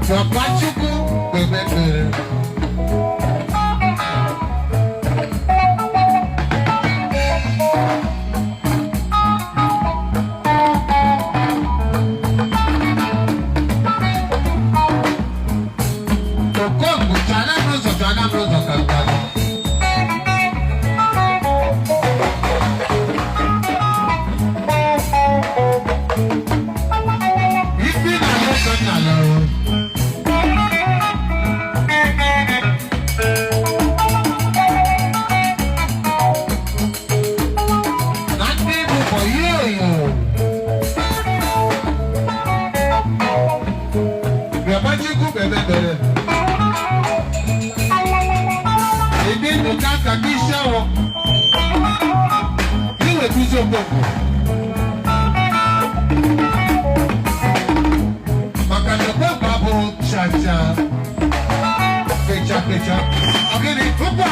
Yọ̀báchukwu kpebekpere. Okongwu chana n'ụzọ, chana n'ụzọ ka mmadụ. Ibi na lẹ́kọ̀ọ́ nà lọ́wọ́. Na ndị bụkwa ihe oyo. Yọ̀báchukwu kpebekpere. Ebi ndụ ka ka isi awọ. Iwetuzi okpokpo. Maka na okpokpo abụrụ chacha. Pecha pecha. Ọ gịnị? Ụkwa!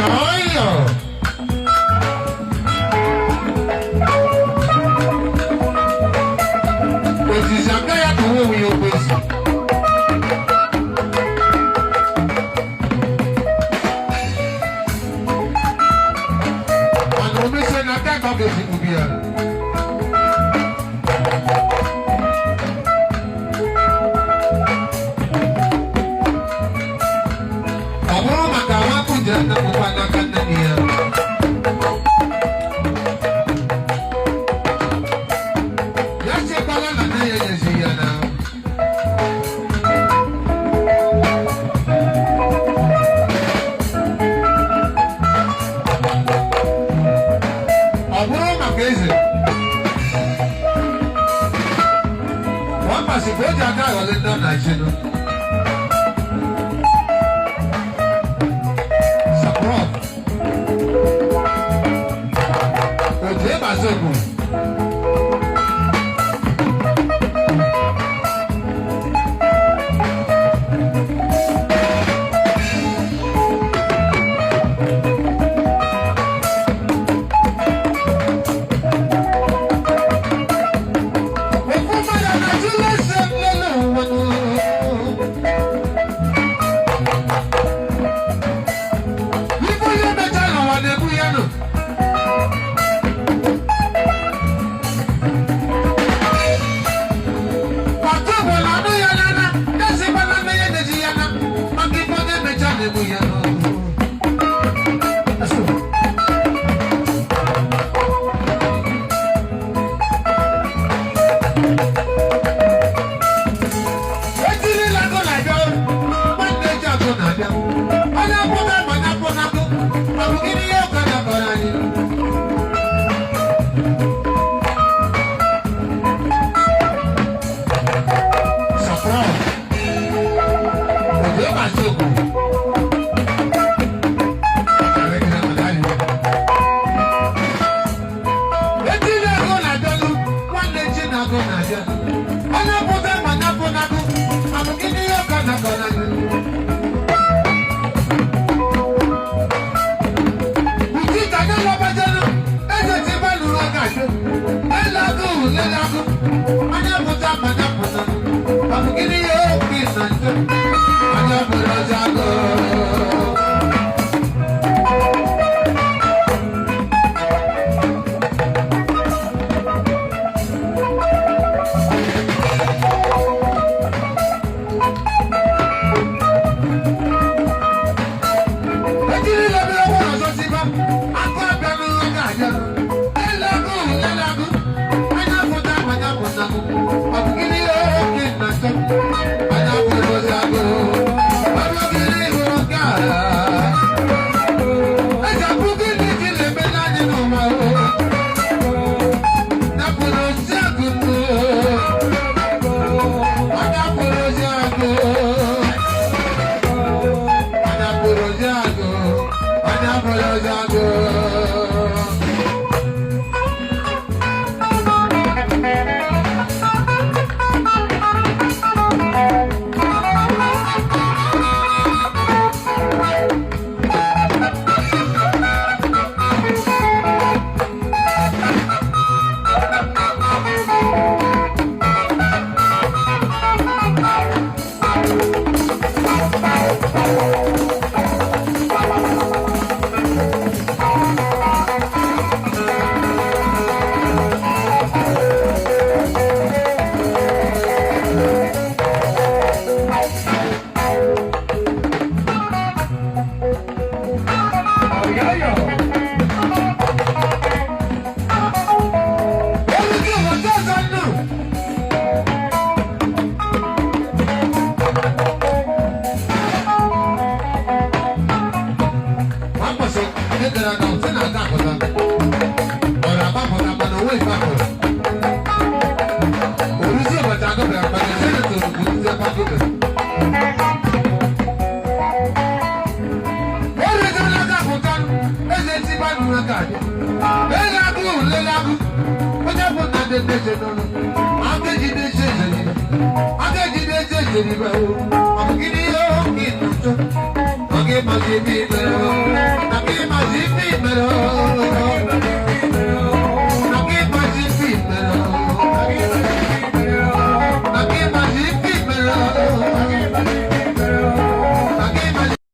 Ọyọyọ. Òṣìṣẹ́ akáyà kò wọ́n wí oko èsì. Ọ̀nà oníṣẹ́ ní akẹ́kọ̀ọ́ kejì kù bí ẹ. Ọ bụrụ maka nwa kụjere nne m ụkwa n'aka nne m ya. Ya chekwala na nne ya enyezi ya na. Ọ bụrụ maka eze, nwamba sị ka o ji aka aghọlị ndị ọ na-echenụ. Saprov. Oje Bazogu. Ofu mmadụ na-ajụ lese nlele ụwa Ibu onye mechaa n'ụwa na-ebu ya nụ. Ọtụ bụ na anụ ya n'ana, ezikwana nne ya na-eji ya na, maka ife onye mechaa na-ebu ya nụ. Ejirila agụ na-abịa, nwanne eji agụ na-abịa. Onye akwụna ma onye akwụna agụ, ọ bụ gịnị ihe ụka na-akọrọ anyị? Sọfrọ, òjò máa ṣògùn. Ejiri agụ na-abịanụ, nwanne eji na-agụ na-abịa. Onye akwụna ma onye akwụna agụ, ọ bụ gịnị ihe ụka na-akọrọ anyị? Ìjìjà ní lọ́bàjẹ́nu, ẹ̀jẹ̀ ti bá lù ọ́ gàdé. Ẹlẹ́gùn lẹ́lẹ́gùn, anyapụta manyapụta. Ọ̀bùgídí yóò fi nàjẹ́, anyapụta ọjà gọ́. Ejiri lẹ́bi ọwọ́ ọ̀sọ́ ti bá, akọ́ abẹ́nu ọ̀gá àjẹ́. Ẹlẹ́gùn lẹ́lẹ́gùn, anyapụta manyapụta. Ọ̀bùgídí yóò fi nàjẹ́, anyapụta ọjà gọ́. Ọ̀bùgídí yóò gà. Ẹ̀jẹ̀ bugídí ti lè mẹ́ láti nù wá o. Napụrụ osi agụ. Anyapụrụ osi agụ. Anyapụrụ osi agụ. Anyapụrụ osi agụ. Ọ̀yọ́yọ̀. Olùkí ọ̀wọ̀ tó sọ nù. Wọ́n pọ̀ sí ní gara aga ọ̀tí na-aga àpụta. Ọ̀rọ̀ àgbàpụta mana onwe ife akụrụ. Oruzi ụbọchị agụbere mana senetọ bụ ndị agbagobere. Oruzi n'aka apụta, eze tiba nụ aka adị. Ele agụ lele agụ, onye bụ nna dị ndị n'ụlọ. Aka ejide eze eze niile. Aka ejide eze eze niile o. Ọ bụ gịnị ihe oge nọ nso? Ọ ga-ịmazi ebe ikpere o.